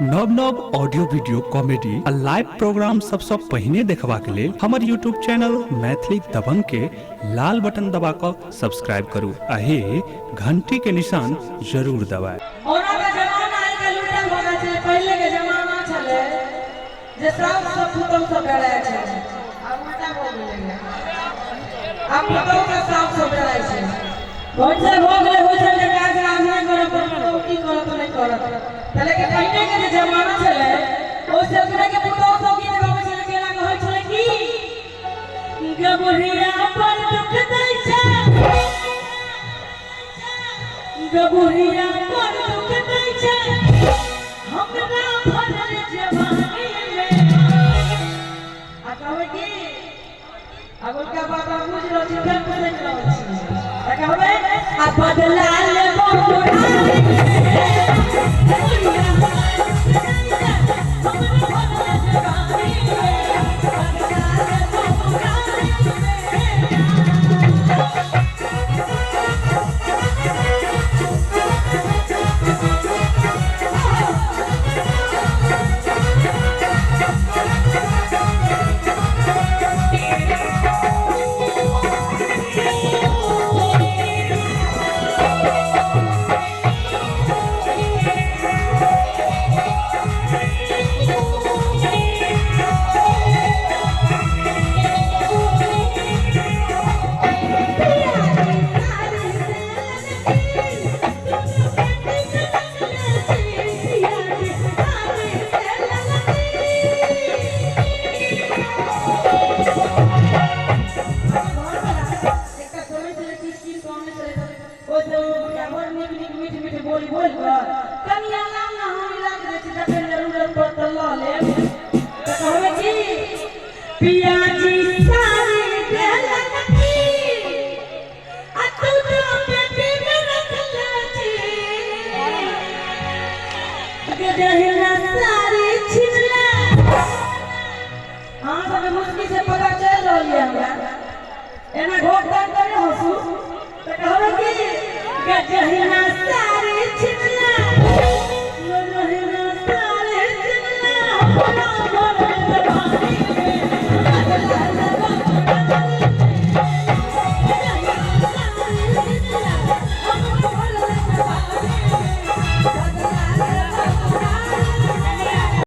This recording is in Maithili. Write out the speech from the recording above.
नव नव ऑडियो वीडियो कॉमेडी आ लाइव प्रोग्राम सबसँ पहिने देखबाक लेल हमर यूट्यूब चैनल मैथिली दबंग के लाल बटन दबा कऽ सब्सक्राइब करू आ हे घंटी के निशान जरूर दबाएब। ओना तऽ जमाना आइ काल्हि उल्टा भऽ गेल छलै, पहिले के जमाना छलै जे साउस सब पुतहु सब डराइ छलै, आब उल्टा भऽ गेलैए, आब पुतहु सब साउस सब डराइ छै। होइ छै भऽ गेलै, होइ छै जे काज राज नहि करब तऽ पुतहु की करत नहि करत। तऽ लेकिन पहिने के जे जमाना छलै ओहि समय के पुतहु सब गीत गबै छलै, केना के होइ छलै की गबुढ़िया पर दुख दै छै, गबुढ़िया पर दुख दै छै हमरा भरल जवानी में। आ कहबै की आब उनका बात हम बुझि रहल छी, फेर पूछैत रहल छी, तऽ कहबै आ बदला लेबो। एकटा समय छलै किछु किछु सामने छलै, ओहि समय बुढ़िया बड़ नीक नीक मीठ मीठ बोली बोलि कऽ कनिया लाउ ने, हम राखि दै छी, जखन जरूरत पड़त तऽ लऽ लेब। तऽ कहबै की पियाजी साड़ी देलक की आ तू तो पेटी में रखले छी, गदहिना साड़ी छिनला। अहाँ सबके मुश्किल से पता चलि रहल यऽ हमरा, एना घोट दान करे हंसू। तऽ कहबै की गजहिना साड़ी छिनला।